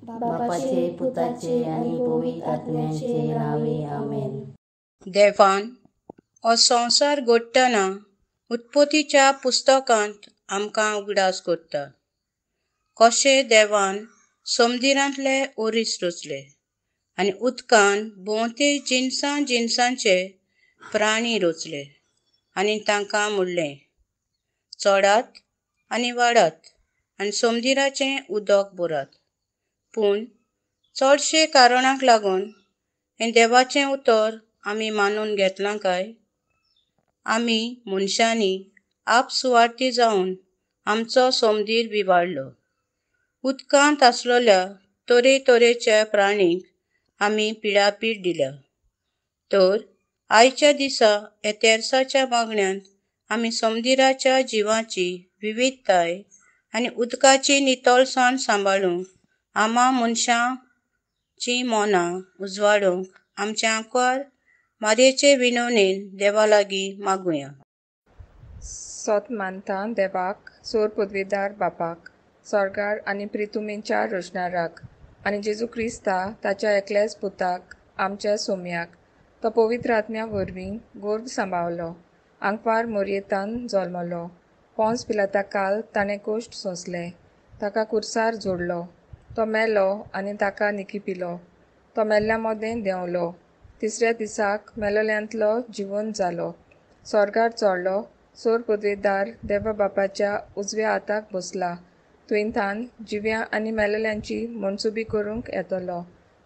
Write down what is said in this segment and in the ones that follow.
बापाचे पुताचे आनी पवित्र आत्म्याचे नांवे आमेन. देवान हो संवसार घडटना उत्पत्तीच्या पुस्तकांत आमकां उगडास करता कशें देवान समदिरांतले ओरीस रचले आनी उदकान भोंवते जिनसां जिनसांचे प्राणी रचले आनी तांकां म्हणलें, चडात आनी वाडात आनी समदिराचें उदक भरात. पूण चडशे कारणाक लागून हें देवाचें उतर आमी मानून घेतलां काय? आमी मनशांनी आपसुवार्थी जावन आमचो समदीर विवाडलो. उदकांत आसलेल्या तरेतरेच्या प्राणींक आमी पिडापीड दिल्या. तर आयच्या दिसा ह्या तेर्साच्या मागण्यांत आमी समदिराच्या जिवाची विविधताय आनी उदकाची नितळसाण सांबाळूंक आमा मनशांची मनां उजवाडूंक आमच्या आंकवार मारयेचे विनवणेन देवा लागीं मागुया. सोत मानता देवाक, सोर पदवेदार बापाक, स्वर्गार आनी प्रितुमेच्या रचणाराक, आनी जेजू क्रिस्ता ताच्या एकल्याच पुताक आमच्या सोम्याक, तो पवित्र आत्म्या वरवीं गोर्भ सांबावलो, आंकवार मोरयेतान जल्मलो, पोंस पिलाता काल ताणें कोश्ट सोंसले, ताका कुर्सार जोडलो, तो मेलो आनी ताका निकिपिलो, तो मेल्ल्या मदें देंवलो, तिसऱ्या दिसाक मेलोल्यांतलो जिवन जालो, स्वर्गार चडलो, सोर पदवेदार देवा बापाच्या उजव्या हाताक बसला, थंयथान जिव्या आनी मेलेल्यांची मनसुबी करूंक येतलो.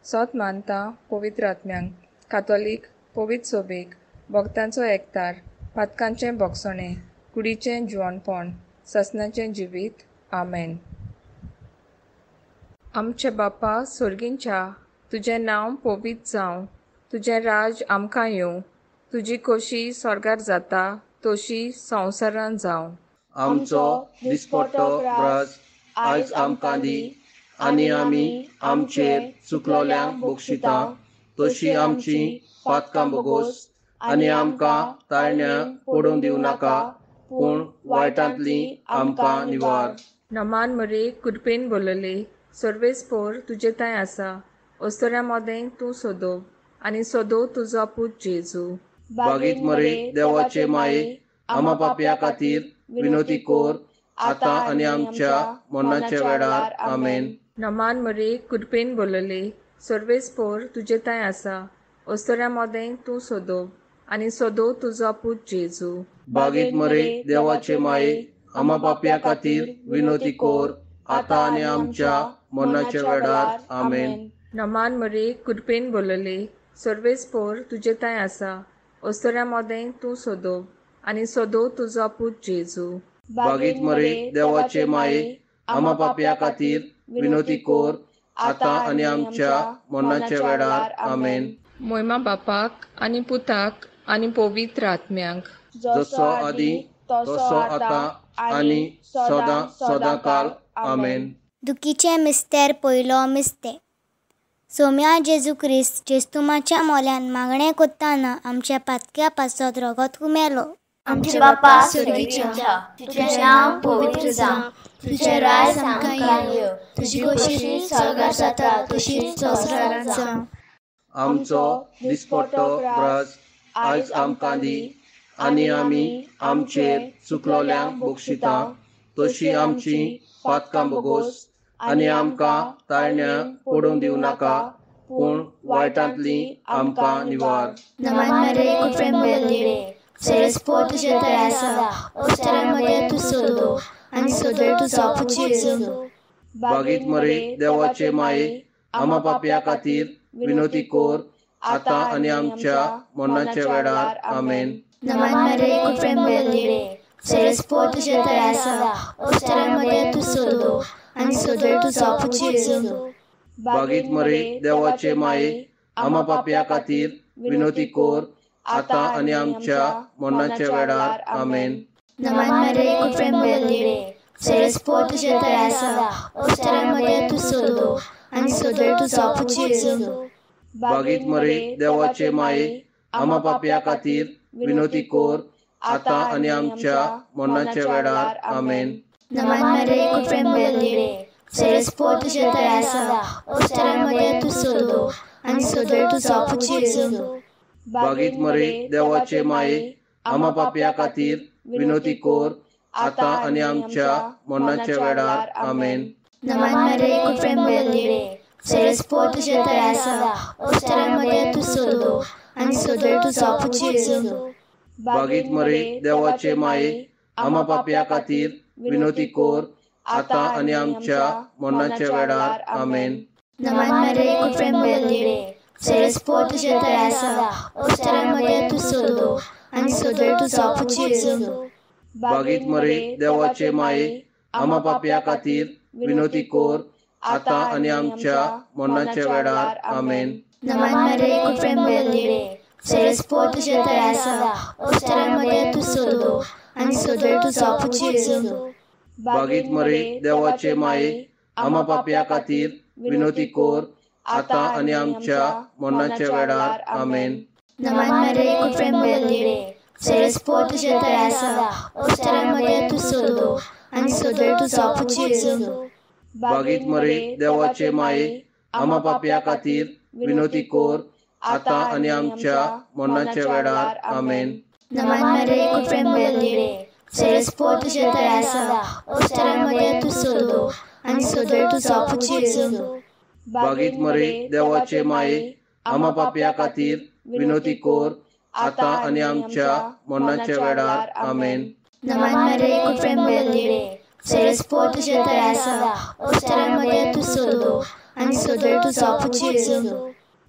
सोत मानता पवित्र आत्म्यांक, कातोलीक पवित्र सोबेक, भक्तांचो एकतार, पातकांचें भोगसणें, कुडीचें जिवनपण, ससनाचें जिवीत. आमेन. आमचे बापा सोर्गींच्या, तुजें नांव पवित्र जावं, तुजें राज आमकां येवं, तुजी खोशी स्वर्गार जाता तशी संवसारान जावं. आमचो दिसपट्टो ग्रास आयज आमकां दी, आनी आमी आमचेर चुकलोल्यांक बक्षिता तशी आमची पातकां बोगोस, आनी आमकां ताळण्या पडून दिवं नाका, पूण वायटांतली आमकां निवार. नमान मरे कृपेन बोलले, सर्वेस्पोर तुजे थंय आसा, अस्तुऱ्यां मदें तूं सोदो आनी सोदो तुजो पूत जेजू. बागीत मरे देवाचे माये, आमा पापया खातीर विनोती कोर, आतां आनी आमच्या मरणाच्या वेळार. आमेन. नमान मरे कृपेन बोलले, सर्वेस्पोर तुजे थंय आसा, अस्तुऱ्यां मदें तूं सोदो आनी सोदो तुजो पूत जेजू. बागीत मरे देवाचे माये, आमा पापया खातीर विनोती कोर, आतां आनी आमच्या मरणाच्या वेळार. आमेन. नमान मरे कृपेन बोलले, सर्वेस्पोर तुजे थंय आसा, अस्तुऱ्यां मदें तूं सोदो आनी सोदो तुजो पूत जेजू. बागीत मरे देवाचे माये, आमा पापया खातीर विनोती कोर, आतां आनी आमच्या मरणाच्या वेळार. आमेन. मोयमा बापाक आनी पुताक आनी पवित्र आत्म्यांक, जसो आदी तसो आतां आनी सदां सदां काल. आमेन. दुखीचें मिस्तेर पयलो मिस्ते. सोम्या जेजू क्रिस्त जेस्तुमाच्या मोल्यान मागणें कोत्ताना आमच्या पातक्या पासत रगत हुमेलो. आमचे बापा स्वर्गीच्या, तुजें नांव पवित्र जावं, तुजें राज आमकां येवं, तुजी खोशी स्वर्गार जाता तशी संवसारांत जावं. आमचो दिसपट्टो ग्रास आयज आमकां दी, आनी आमी आमचेर चुकलोल्यांक बक्षिता तशी आमची पातकां बोगोस, आनी आमकां ताळण्या पडून दिवं नाका, पूण वायटांतली आमकां निवार. नमान मरे कृपेन भरलेले, सर्वेस्पोर तुजे थंय आसा, अस्तुऱ्यां मदें तूं सोदो आनी सोदो तुजो पूत जेजू. बागीत मरे देवाचे माये, आमा पापया खातीर विनोती कोर, आतां आनी आमच्या मरणाच्या वेळार. आमेन. नमान मरे कृपेन भरलेले, सर्वेस्पोर तुजे थंय आसा, अस्तुऱ्यां मदें तूं सोदो आनी सोदो तुजो पूत जेजू. बागीत मरे देवाचे माये, आमा पापया खातीर विनोती कोर, आतां आनी आमच्या मरणाच्या वेळार. आमेन. नमान मरे कृपेन भरलेले, सर्वेस्पोर तुजे थंय आसा, अस्तुऱ्यां मदें तूं सोदो आनी सोदो तुजो पूत जेजू. बागीत मरे देवाचे माये, आमा पापया खातीर विनोती कोर, आतां आनी आमच्या मरणाच्या वेळार. आमेन. नमान मरे कृपेन भरलेले, सरस्पोर तुजे थंय आसा, ओस्तरा मदें तूं सोदो आनी सोदो तुजो पूत जेजू. बागीत मरे देवाचे माये, आमा पापया खातीर विनोती कोर, आतां आनी आमच्या मरणाच्या वेळार. आमेन. नमान मरे कृपेन भरलेले, सरस्पोर तुजे थंय आसा, ओस्तरा मदें तूं सोदो आनी सोदो तुजो पूत जेजू. बागीत मरे देवाचे माये, आमा पापया खातीर विनोती कोर, आतां आनी आमच्या मरणाच्या वेळार. आमेन. नमान मरे कृपेन भरलेले, सरस्पोर तुजे थंय आसा, ओस्तरा मदें तूं सोदो आनी सोदो तुजो पूत जेजू. बागीत मरे देवाचे माये, आमा पापया खातीर विनोती कोर, आतां आनी आमच्या मरणाच्या वेळार. आमेन. नमान मरे कृपेन भरलेले, सरस्पोर तुजे थंय आसा, ओस्तरा मदें तूं सोदो आनी सोदो तुजो पूत जेजू. बागीत मरे देवाचे माये, आमा पापया खातीर विनोती कोर, आतां आनी आमच्या मरणाच्या वेळार. आमेन. नमान मरे कृपेन भरलेले, सरस्पोर तुजे थंय आसा, ओस्तरा मदें तूं सोदो आनी सोदो तुजो पूत जेजू. बागीत मरे देवाचे माये, आमा पापया खातीर विनोती कोर, आतां आनी आमच्या मरणाच्या वेळार. आमेन. नमान मरे कृपेन भरलेले, सरस्पोर तुजे थंय आसा, ओस्तरा मदें तूं सोदो आनी सोदो तुजो पूत जेजू. बागीत मरे देवाचे माये, आमा पापया खातीर विनोती कोर, आतां आनी आमच्या मरणाच्या वेळार. आमेन. नमान मरे कृपेन भरलेले, सरस्पोर तुजे थंय आसा, ओस्तरा मदें तूं सोदो आनी सोदो तुजो पूत जेजू.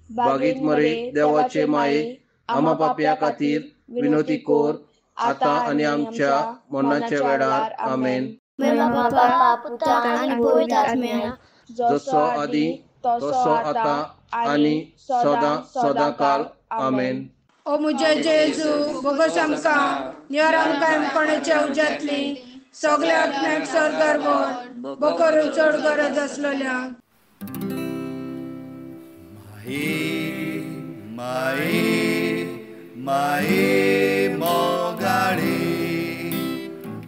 बागीत मरे देवाचे माये, आमा पापया खातीर विनोती कोर, आतां आनी आमच्या मरणाच्या वेळार. आमेन. बापा, पुता आनी पवित्र आत्म्या, जसो आदी तसो आतां आनी सदां सदां काल. आमेन. ओ मुझे जेजू, बोगस आमकां निवार, आमकां कोणाच्या उज्यांतली सगळ्या आत्म्याक स्वर्गार व्हर, बोकरून चड गरज आसलेल्या. माये माये माये मोगाळे,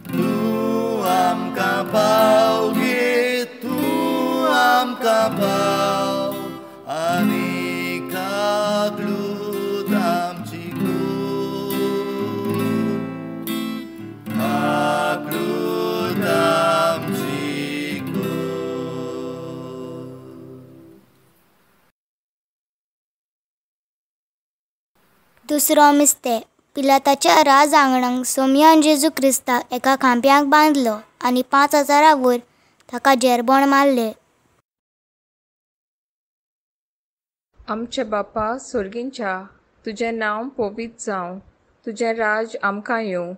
तूं आमकां पाव गे, तूं आमकां पाव आनी कागलूत आमची कूड, कागलूत आमची कूड. दुसरो मिस्ते. पिलाताच्या राज आंगणांक सोमयान जेजू क्रिस्ताक एका खांब्याक बांदलो आनी 5000 वयर ताका जेरबोण मारले. आमचे बापा सोर्गींच्या, तुजें नांव पवित्र जावं, तुजें राज आमकां येवं,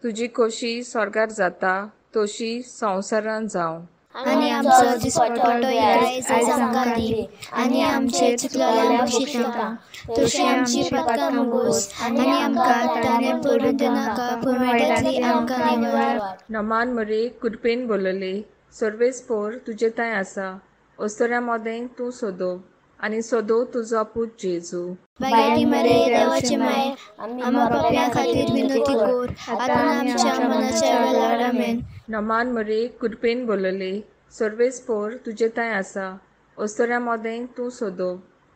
तुजी खोशी स्वर्गार जाता तशी संवसारांत जावं. आनी आमचो दिसपटो आयज आमकां दी, आनी आमचे चुकलेल्या बक्षितां तशी आमची पातकां मुगोस, आनी आमकां ताणें पडून दिनाका, पूण वायटांतली आमकां निवार. नमान मरे कृपेन बोलले, सर्वेस्पोर तुजे थंय आसा, ओस्तरा मदें तूं सोदो आनी सोदो तुजो पूत जेजू. बायटी मरे देवाचे माये, आमा पापयां खातीर विनोती कोर, आतां आमच्या मनाच्या वेळार. आमेन. नमान मरे कृपेन बोलले, सर्वेस्पोर तुजे थंय आसा, ओस्तरा मदें तूं सोदो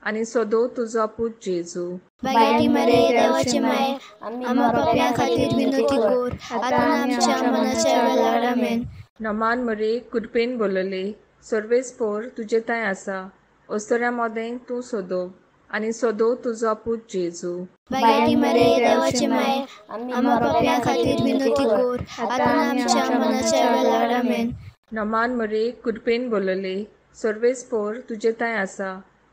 आनी सोदो तुजो पूत जेजू. बायटी मरे देवाचे माये, आमा पापयां खातीर विनोती कोर, आतां आमच्या मनाच्या वेळार. आमेन. नमान मरे कृपेन बोलले, सर्वेस्पोर तुजे थंय आसा, ओस्तरा मदें तूं सोदो आनी सोदो तुजो पूत जेजू. बायटी मरे देवाचे माये, आमा पापयां खातीर विनोती कोर, आतां आमच्या मनाच्या वेळार. आमेन. नमान मरे कृपेन बोलले, सर्वेस्पोर तुजे थंय आसा,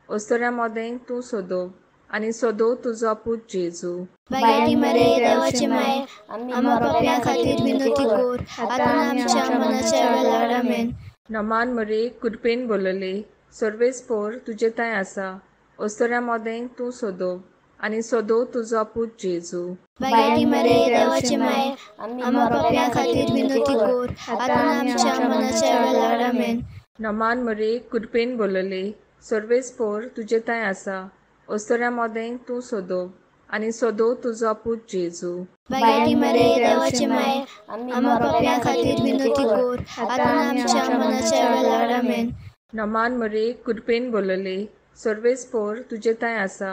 ओस्तरा मदें तूं सोदो आनी सोदो तुजो पूत जेजू. बायटी मरे देवाचे माये, आमा पापयां खातीर विनोती कोर, आतां आमच्या मनाच्या वेळार. आमेन. नमान मरे कृपेन बोलले, सर्वेस्पोर तुजे थंय आसा, ओस्तरा मदें तूं सोदो आनी सोदो तुजो पूत जेजू. बायटी मरे देवाचे माये, आमा पापयां खातीर विनोती कोर, आतां आमच्या मनाच्या वेळार. आमेन. नमान मरे कृपेन बोलले, सर्वेस्पोर तुजे थंय आसा, ओस्तरा मदें तूं सोदो आनी सदो तुजो पूत जेजू. बागेटी मरे देवाचे माये, आम्हा पापयां खातीर विनवती कोर, आतां आमच्या मनाच्या वेळार. आमेन. नमान मरे, कृपेन बोलले, सर्वेस्पोर तुजे थंय आसा,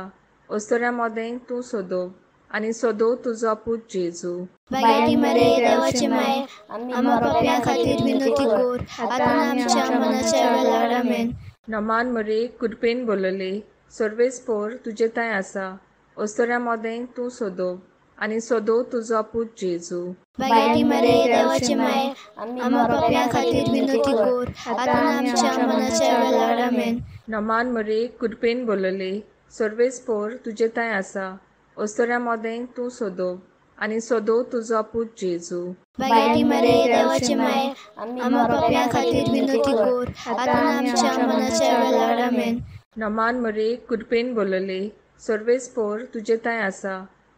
अस्तुऱ्यां मदें तूं सदो आनी सदो तुजो पूत जेजू. बागेटी मरे देवाचे माये, आम्हा पापयां खातीर विनवती कोर, आतां आमच्या मनाच्या वेळार. आमेन. नमान मरे, कृपेन बोलले, सर्वेस्पोर तुजे थंय आसा, अस्तुऱ्यां मदें तूं सदो आनी सदो तुजो पूत जेजू. बागेटी मरे देवाचे माये, आम्हा पापयां खातीर विनवती कोर, आतां आमच्या मनाच्या वेळार. आमेन. नमान मरे, कृपेन बोलले, सर्वेस्पोर तुजे थंय आसा, अस्तुऱ्यां मदें तूं सदो आनी सदो तुजो पूत जेजू. बागेटी मरे देवाचे माये, आम्हा पापयां खातीर विनवती कोर, आतां आमच्या मनाच्या वेळार. आमेन. नमान मरे, कृपेन बोलले, सर्वेस्पोर तुजे थंय आसा,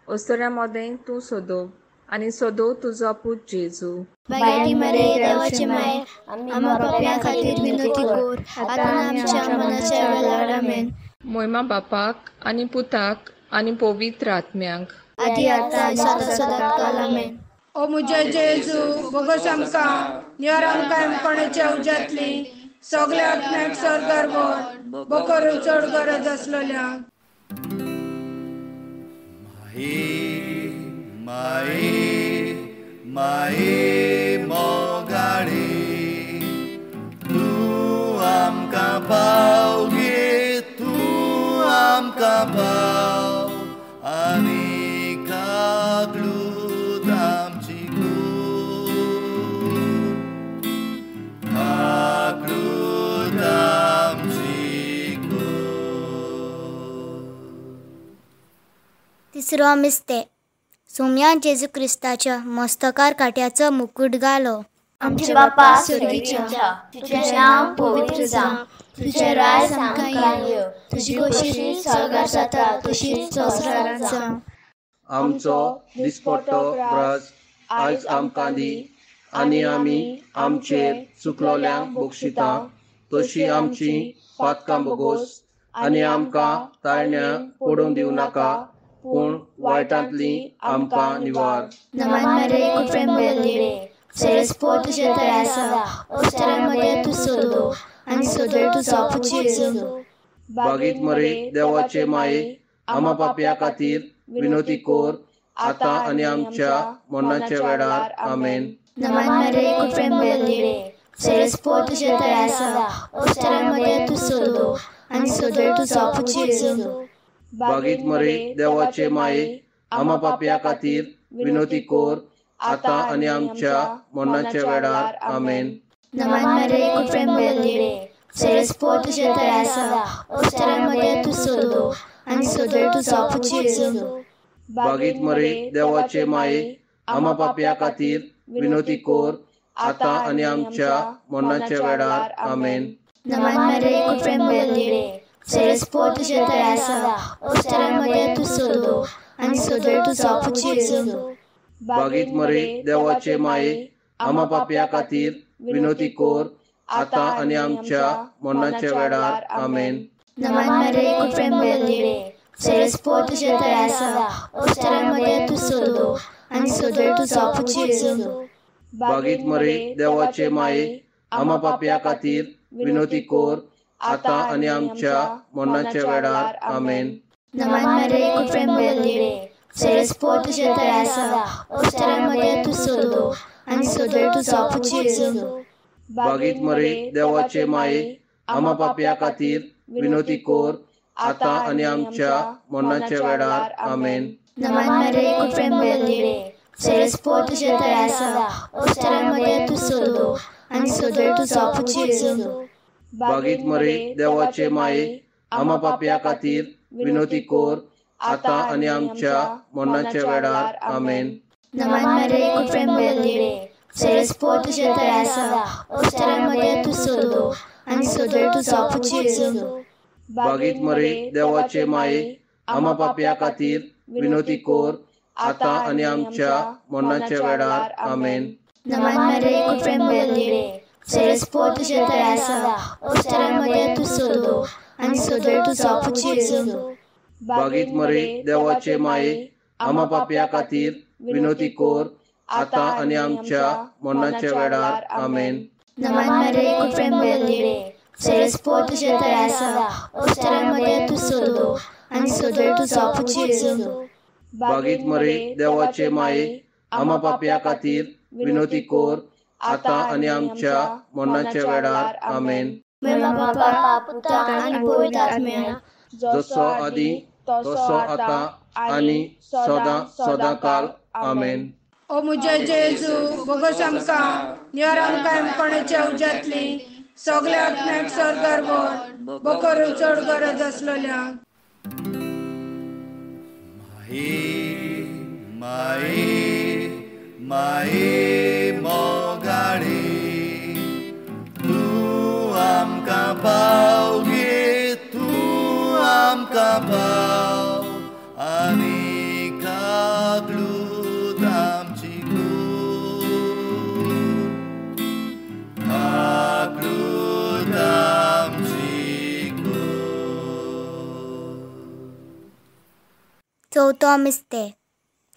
अस्तुऱ्यां मदें तूं सदो आनी सदो तुजो पूत जेजू. बागेटी मरे देवाचे माये, आम्हा पापयां खातीर विनवती कोर, आतां आमच्या मनाच्या वेळार. आमेन. मोयमा बापाक आनी पुताक आनी पवित्र आत्म्याक, आदी आतां सदां सदां काल. आमेन. ओ मुझे जेजू, बोगस आमकां निवार, आमकां कोणाच्या उज्यांतली सगल्या आत्म्याक स्वर्गार व्हर, बोकरून चड गरज आसलेल्या. माई माई माई मोगाळी, तूं आमकां पाव गे, तूं आमकां पाव आनी काकलूत आमची कूर, काकलूत आमची कूर. तिसरो मिस्ते. सोम्या जेजू क्रिस्ताच्या मस्तकार काट्याचो मुकूट घालो. आमच्या बापा स्वर्गीच्या, तुजें नांव पवित्र जावं, तुजें राज आमकां येवं, तुजी खोशी स्वर्गार जाता तशीच संवसारांत जावं. आमचो दिसपट्टो ग्रास आयज आमकां दी, आनी आमी आमचेर चुकलोल्यांक बक्षिता तशी आमची पातकां बोगोस, आनी आमकां ताळण्या पडून दिवं नाका, पूण वायटांतली आमकां निवार. नमान मरे, कृपेन भरलेली, सर्वेस्पोर तुजे थंय आसा, अस्तुऱ्यां मदें तूं सदो आनी सदो तुजो पूत जेजू. बागीत मरे देवाचे माये, आम्हा पापया खातीर विनवती कोर, आतां आनी आमच्या मरणाच्या वेळार. आमेन. नमान मरे, कृपेन भरलेली, सर्वेस्पोर तुजे थंय आसा, अस्तुऱ्यां मदें तूं सदो आनी सदो तुजो पूत जेजू. बागीत मरे देवाचे माये, आम्हा पापया खातीर विनवती कोर, आतां आनी आमच्या मरणाच्या वेळार. आमेन. नमान मरे, कृपेन भरलेली, सर्वेस्पोर तुजे थंय आसा, अस्तुऱ्यां मदें तूं सदो आनी सदो तुजो पूत जेजू. बागीत मरे देवाचे माये, आम्हा पापया खातीर विनवती कोर, आतां आनी आमच्या मरणाच्या वेळार. आमेन. नमान मरे, कृपेन भरलेली, सर्वेस्पोर तुजे थंय आसा, अस्तुऱ्यां मदें तूं सदो आनी सदो तुजो पूत जेजू. बागीत मरे देवाचे माये, आम्हा पापया खातीर विनवती कोर, आतां आनी आमच्या मरणाच्या वेळार. आमेन. नमान मरे, कृपेन भरलेली, सर्वेस्पोर तुजे थंय आसा, अस्तुऱ्यां मदें तूं सदो आनी सदो तुजो पूत जेजू. बागीत मरे देवाचे माये, आम्हा पापया खातीर विनवती कोर, आतां आनी आमच्या मरणाच्या वेळार. आमेन. नमान मरे, कृपेन भरलेली, सर्वेस्पोर तुजे थंय आसा, अस्तुऱ्यां मदें तूं सदो आनी सदो तुजो पूत जेजू. बागीत मरे देवाचे माये, आम्हा पापया खातीर विनवती कोर, आतां आनी आमच्या मरणाच्या वेळार. आमेन. नमान मरे, कृपेन भरलेली, सर्वेस्पोर तुजे थंय आसा, अस्तुऱ्यां मदें तूं सदो आनी सदो तुजो पूत जेजू. बागीत मरे देवाचे माये, आम्हा पापया खातीर विनवती कोर, आतां आनी आमच्या मरणाच्या वेळार. आमेन. नमान मरे, कृपेन भरलेली, सर्वेस्पोर तुजे थंय आसा, अस्तुऱ्यां मदें तूं सदो आनी सदो तुजो पूत जेजू. बागीत मरे देवाचे माये, आम्हा पापया खातीर विनवती कोर, आतां आनी आमच्या मरणाच्या वेळार. आमेन. नमान मरे, कृपेन भरलेली, सर्वेस्पोर तुजे थंय आसा, अस्तुऱ्यां मदें तूं सदो आनी सदो तुजो पूत जेजू. बागीत मरे देवाचे माये, आमा पापया खातीर विनोती कोर, आतां आनी आमच्या मरणाच्या वेळार. आमेन. नमन मरे कृपेन भरलेले, सरस्पोर तुजे थंय आसा, अस्तुऱ्यां मदें तूं सोदो आनी सोदो तुजो पूत जेजू. बागीत मरे देवाचे माये, आमा पापया खातीर विनोती कोर, आतां आनी आमच्या मरणाच्या वेळार. आमेन. महिमा बापा, पुताक आनी पवित्र आत्म्याक, जसो आदी तसो आतां आनी सदां सदां काल. आमेन. ओ मुजे जेजू, बोगस आमकां निवार, आमकां कोणाच्या उज्यांतली सगल्या आत्म्याक स्वर्गार व्हर, बोकरून चड गरज आसलेल्या. माये माये माये मोगाळे, तूं आमकां पाव गे, तूं आमकां पाव, आनी कागलूत आमची कूड, कागलूत आमची कूड. चवथो मिस्ते.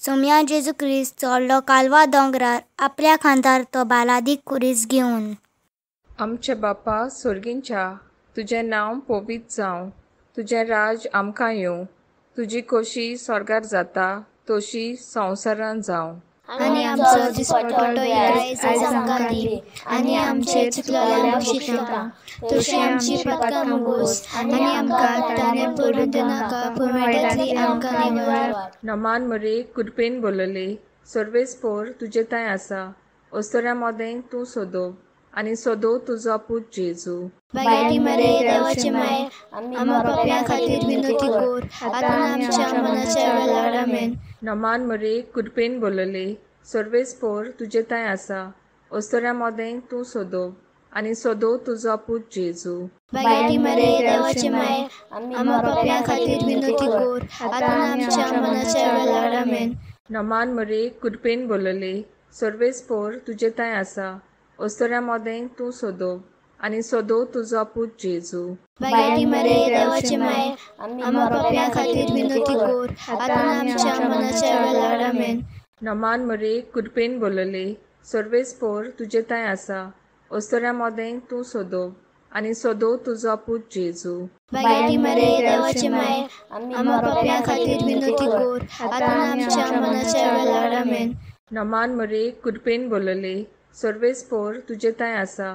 सोमया जेजू क्रिस्त चडलो कालवा दोंगरार, आपल्या खांदार तो बालादीक खुरीस घेवन. आमचे बापा सोर्गींच्या, तुजें नांव पवित्र जावं, तुजें राज आमकां येवं, तुजी खोशी स्वर्गार जाता तशी संवसारान जावं. आनी आमचो दिसपटो आयज आमकां दी, आनी आमचे चुकलेल्या शिक्षां तशी आमची पातकां मुगोस, आनी आमकां ताणें पडून दिनाका, पूण वायटांतली आमकां निवार. नमान मरे कृपेन बोलले, सर्वेस्पोर तुजे थंय आसा, अस्तुऱ्यां मदें तूं सोदो आनी सोदो तुजो पूत जेजू. बायटी मरे देवाचे माये, आमा पापयां खातीर विनोती कोर, आतां आमच्या मनाच्या वेळार. आमेन. नमान मरे कृपेन बोलले, सर्वेस्पोर तुजे थंय आसा, अस्तुऱ्यां मदें तूं सोदो आनी सोदो तुजो पूत जेजू. बायटी मरे देवाचे माये, आमा पापयां खातीर विनोती कोर, आतां आमच्या मनाच्या वेळार. आमेन. नमान मरे कृपेन बोलले, सर्वेस्पोर तुजे थंय आसा, अस्तुऱ्यां मदें तूं सोदो आनी सोदो तुजो पूत जेजू. बायटी मरे देवाचे माये, आमा पापयां खातीर विनोती कोर, आतां आमच्या मनाच्या वेळार. आमेन. नमान मरे कृपेन बोलले, सर्वेस्पोर तुजे थंय आसा, अस्तुऱ्यां मदें तूं सोदो आनी सोदो तुजो पूत जेजू. बायटी मरे देवाचे माये, आमा पापयां खातीर विनोती कोर, आतां आमच्या मनाच्या वेळार. आमेन. नमान मरे कृपेन बोलले, सर्वेस्पोर तुजे थंय आसा,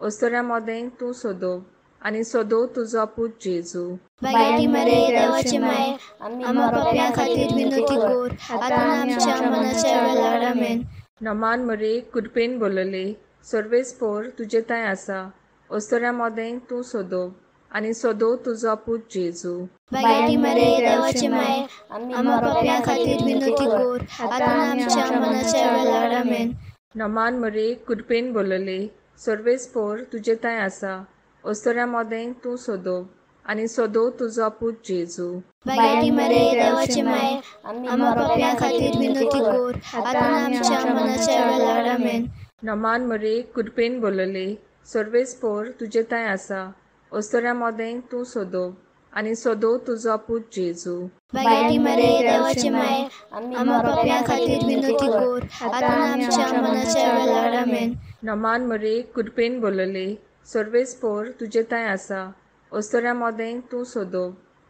अस्तुऱ्यां मदें तूं सोदो आनी सोदो तुजो पूत जेजू. बायटी मरे देवाचे माये, आमा पापयां खातीर विनोती कोर, आतां आमच्या मनाच्या वेळार. आमेन. नमान मरे कृपेन बोलले, सर्वेस्पोर तुजे थंय आसा, अस्तुऱ्यां मदें तूं सोदो आनी सोदो तुजो पूत जेजू. बायटी मरे देवाचे माये, आमा पापयां खातीर विनोती कोर, आतां आमच्या मनाच्या वेळार. आमेन. नमान मरे कृपेन बोलले, सर्वेस्पोर तुजे थंय आसा, अस्तुऱ्यां मदें तूं सोदो आनी सोदो तुजो पूत जेजू. बायटी मरे देवाचे माये, आमा पापयां खातीर विनोती कोर, आतां आमच्या मनाच्या वेळार. आमेन. नमान मरे कृपेन बोलले, सर्वेस्पोर तुजे थंय आसा, अस्तुऱ्यां मदें तूं सोदो आनी सोदो तुजो पूत जेजू. बायटी मरे देवाचे माये, आमा पापयां खातीर विनोती कोर, आतां आमच्या मनाच्या वेळार. आमेन. नमान मरे कृपेन बोलले, सर्वेस्पोर तुजे थंय आसा, अस्तुऱ्यां मदें तूं सोदो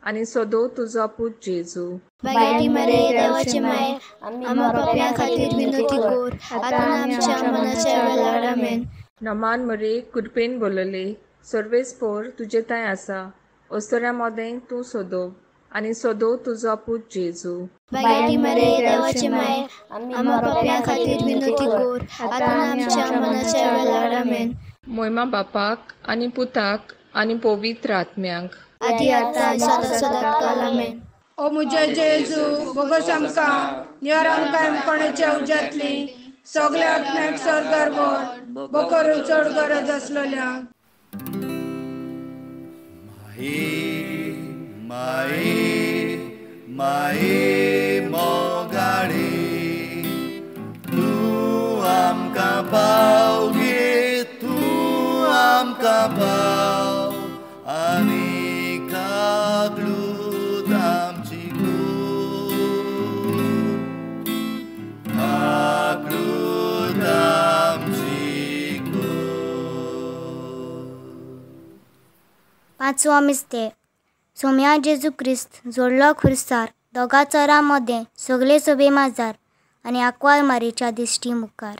आनी सोदो तुजो पूत जेजू. बायटी मरे देवाचे माये, आमा पापयां खातीर विनोती कोर, आतां आमच्या मनाच्या वेळार. आमेन. नमान मरे कृपेन बोलले, सर्वेस्पोर तुजे थंय आसा, अस्तुऱ्यां मदें तूं सोदो आनी सोदो तुजो पूत जेजू. बायटी मरे देवाचे माये, आमा पापयां खातीर विनोती कोर, आतां आमच्या मनाच्या वेळार. आमेन. मोयमा बापाक आनी पुताक आनी पवित्र आत्म्याक, आदी आतां सदां सदां काल. आमेन. ओ मुजे जेजू, बोगस आमकां निवार, आमकां कोणाच्या उज्यांतली सगल्या आत्म्याक स्वर्गार व्हर, बोकरून चड गरज आसलेल्या. माये माये माये मोगाळे, तूं आमकां पाव गे, तूं आमकां पाव, आनी कागलूत आमची पाचवो मिस्तेर. सोम्या जेजू क्रिस्त जोडलो खुर्सार दोगा चोरां मदें सगळे सोबे माजार आनी आकवार मारीच्या दिश्टी मुखार.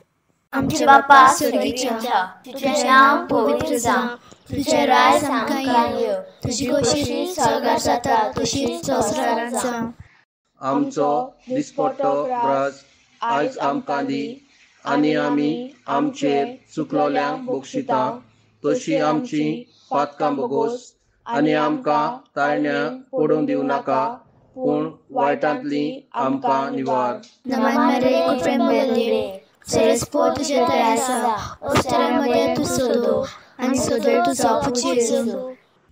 आमच्या बापा स्वर्गीच्या, तुजें नांव पवित्र जावं, तुजें राज आमकां येवं, तुजी खोशी स्वर्गार जाता तशीच संवसारांत जावं. आमचो दिसपट्टो ग्रास आयज आमकां दी आनी आमी आमचेर चुकलोल्यांक बक्षिता तशी आमची पातकां बोगोस आनी आमकां ताळण्या पडून दिवं नाका पूण वायटांतली आमकां निवार. नमन मरे कृपेन भरलेले, सरस्पो तुजे थंय आसा, अवसरामध्ये तूं सोदो आनी सोदो तुजो पूत जेजू.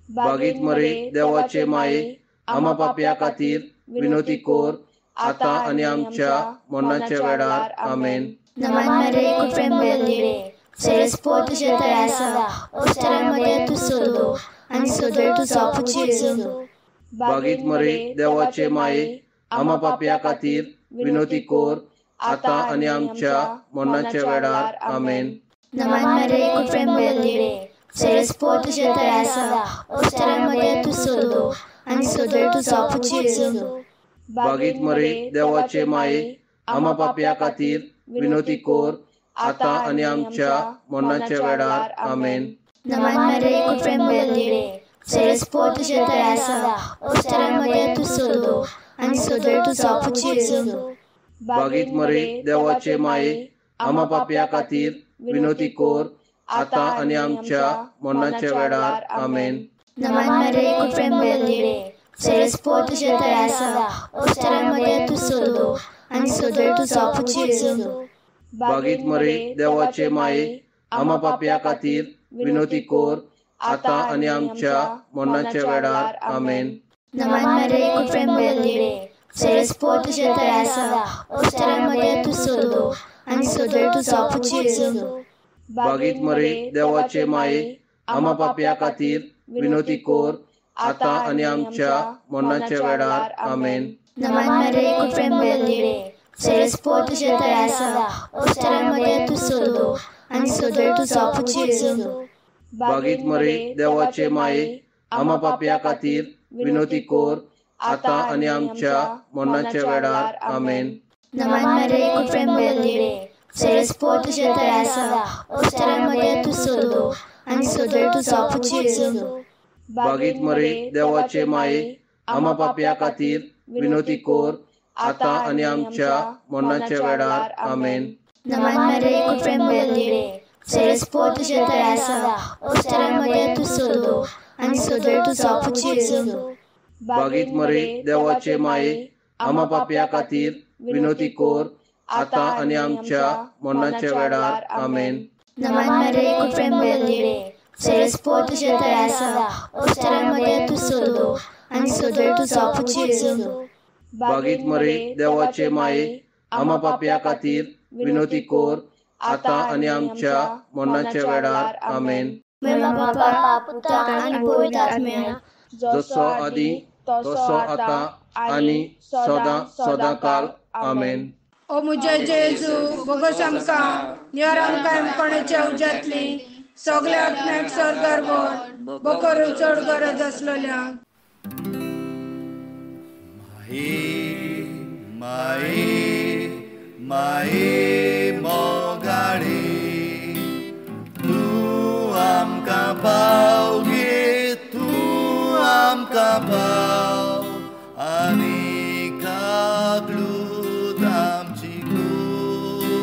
बागीत मरे देवाचे माये, आमा पापया खातीर विनोती कोर आतां आनी आमच्या मरणाच्या वेळार. आमेन. नमन मरे कृपेन भरलेले, सरस्पो तुजे थंय आसा, अवसरामध्ये तूं सोदो आनी सोदो तुजो पूत जेजू. बागीत मरे देवाचे माये, आमा पापया खातीर विनोती कोर आतां आनी आमच्या मरणाच्या वेळार. आमेन. नमन मरे कृपेन भरलेले, सरस्पो तुजे थंय आसा, अवसरामध्ये तूं सोदो आनी सोदो तुजो पूत जेजू. बागीत मरे देवाचे माये, आमा पापया खातीर विनोती कोर आतां आनी आमच्या मरणाच्या वेळार. आमेन. नमन मरे कृपेन भरलेले, सरस्पो तुजे थंय आसा, अवसरामध्ये तूं सोदो आनी सोदो तुजो पूत जेजू. बागीत मरे देवाचे माये, आमा पापया खातीर विनोती कोर आतां आनी आमच्या मरणाच्या वेळार. आमेन. नमन मरे कृपेन भरलेले, सरस्पो तुजे थंय आसा, अवसरामध्ये तूं सोदो आनी सोदो तुजो पूत जेजू. बागीत मरे देवाचे माये, आमा पापया खातीर विनोती कोर आतां आनी आमच्या मरणाच्या वेळार. आमेन. नमन मरे कृपेन भरलेले, सरस्पो तुजे थंय आसा, अवसरामध्ये तूं सोदो आनी सोदो तुजो पूत जेजू. बागीत मरे देवाचे माये, आमा पापया खातीर विनोती कोर आतां आनी आमच्या मरणाच्या वेळार. आमेन. नमन मरे कृपेन भरलेले, सरस्पो तुजे थंय आसा, अवसरामध्ये तूं सोदो आनी सोदो तुजो पूत जेजू. बागीत मरे देवाचे माये, आमा पापया खातीर विनोती कोर आतां आनी आमच्या मरणाच्या वेळार. आमेन. नमन मरे कृपेन भरलेले, सरस्पो तुजे थंय आसा, अवसरामध्ये तूं सोदो आनी सोदो तुजो पूत जेजू. बागीत मरे देवाचे माये, आमा पापया खातीर विनोती कोर आतां आनी आमच्या मरणाच्या वेळार. आमेन. नमन मरे कृपेन भरलेले, सरस्पो तुजे थंय आसा, अवसरामध्ये तूं सोदो आनी सोदो तुजो पूत जेजू. बागीत मरे देवाचे माये, आमा पापया खातीर विनोती कोर आतां आनी आमच्या मरणाच्या वेळार. आमेन. नमन मरे कृपेन भरलेले, सरस्पो तुजे थंय आसा, अवसरामध्ये तूं सोदो आनी सोदो तुजो पूत जेजू. बागीत मरे देवाचे माये, आमा पापया खातीर विनोती कोर आतां आनी आमच्या मरणाच्या वेळार. आमेन. बापा, पुता आनी पवित्र आत्म्या, जसो आदी तसो आतां आनी सदां सदां काल. आमेन. ओ मुझे जेजू बोगस आमकां निवार आमकां कोणाच्या उज्यांतली सगळ्या आत्म्याक स्वर्गार व्हर बोकरून चड गरज आसलेल्या. माई माई माई मोगाळी, तूं आमकां पाव गे, तूं आमकां पाव आनी काकलूत आमची कूर,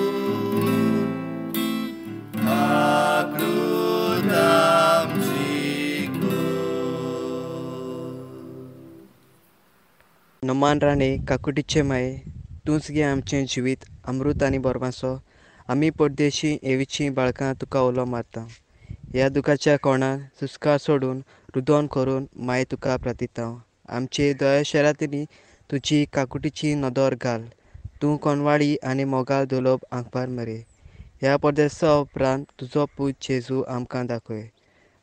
काकलूत आमची कूर. नमान राणे काकुटीचे माये, तूंच गे आमचें जिवीत अमृत आनी बोरमासो. आमी परदेशी एवीचीं बाळकां तुका उलो मारता. ह्या दुखाच्या कोणान सुस्कार सोडून रुदोन करून माये तुका प्रार्थिता. आमचे दया शरांतली तुजी काकुटीची नदर घाल, तूं कोनवाळी आनी मोगाल दुलोब आंकपार मरे. ह्या परदेसा उपरांत तुजो पूत जेजू आमकां दाखय.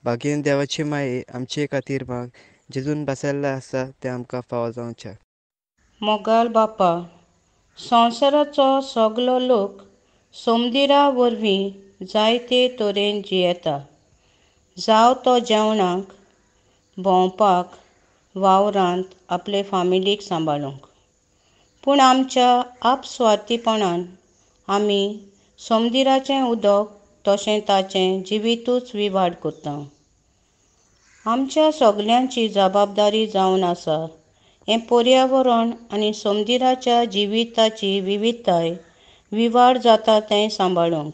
भागेन देवाचे माये आमचे खातीर माग, जेजून बसयल्लें आसा तें आमकां फावो जावचें. मोगाल बापा, संवसाराचो सगलो लोक सोमदिरा वरवीं जायते तरेन जियेता, जावं तो जेवणाक, भोंवपाक, वावरांत आपले फामिलीक सांबाळूंक. पूण आमच्या आपस्वार्थीपणान आमी सोमदिराचें उदक तशें ताचें जिवितूच विवाड करता. आमच्या सगल्यांची जबाबदारी जावन आसा हें पर्यावरण आनी सोमदिराच्या जिविताची विविधताय विवाड जाता तें सांबाळूंक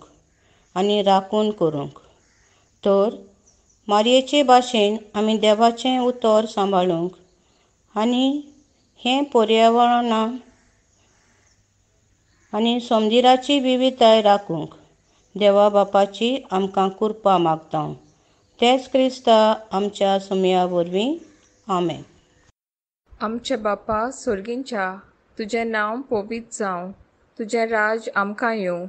आनी राखून करूंक. तर मारयेचे भाशेन आमी देवाचें उतर सांबाळूंक आनी हें पर्यावरणा आनी सोमदिराची विविधताय राखूंक देवा बापाची आमकां कृपा मागता. तेच क्रिस्ता आमच्या सुमया वरवीं. आमेन. आमच्या बापा सोर्गींच्या, तुजें नांव पवित्र जावं, तुजें राज आमकां येवं,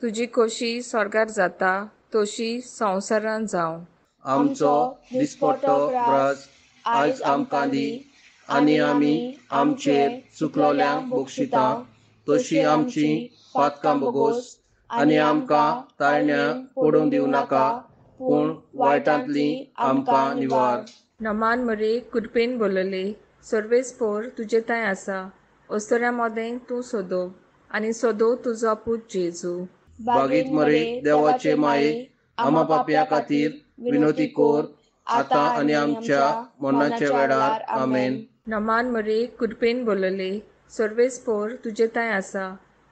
तुजी खोशी स्वर्गार जाता तशी संवसारान जावं. आमचो दिसपट्टो ग्रास आयज आमकां दी आनी आमी आमचेर चुकलोल्यांक बक्षिता तशी आमची पातकां बोगोस आनी आमकां ताळण्या पडूंक दिवं नाका पूण वायटांतली आमकां निवार. नमान मरे कृपेन बोलले, सर्वेस्पोर तुजे थंय आसा, अस्तुऱ्यां मदें तूं सोदो आनी सोदो तुजो पूत जेजू. बागीत मरे देवाचे माये, आमा पापया खातीर विनोती कोर आतां आनी आमच्या मरणाच्या वेळार. आमेन. नमान मरे कृपेन बोलले, सर्वेस्पोर तुजे थंय आसा,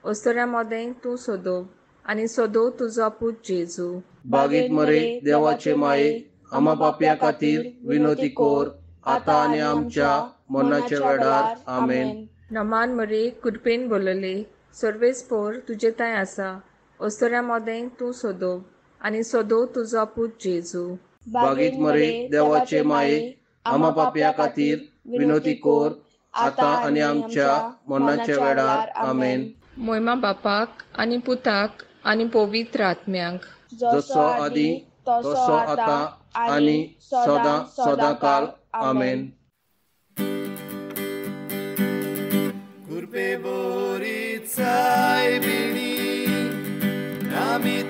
अस्तुऱ्यां मदें तूं सोदो आनी सोदो तुजो पूत जेजू. बागीत मरे देवाचे माये, आमा पापया खातीर विनोती कोर आतां आनी आमच्या मरणाच्या वेळार. आमेन. नमान मरे कृपेन बोलले, सर्वेस्पोर तुजे थंय आसा, अस्तुऱ्यां मदें तूं सोदो आनी सोदो तुजो पूत जेजू. बागीत मरे देवाचे माये, आमा पापया खातीर विनोती कोर आतां आनी आमच्या मरणाच्या वेळार. आमेन. मोयमा बापाक आनी पुताक आनी पवित्र आत्म्याक, जसो आदी तसो आतां आनी सदां सदां काल. आमेन. कुरपे बोरी चाय बिणी आमी